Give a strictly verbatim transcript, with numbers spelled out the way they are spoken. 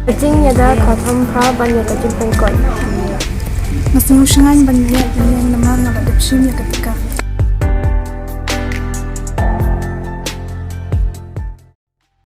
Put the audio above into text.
Ka jingïada kaba kham bha ban ïa ka jingpynkut. Nga sngew shngaiñ ban ïaid ban ïeng namar nga la dep shim ïa ka tikar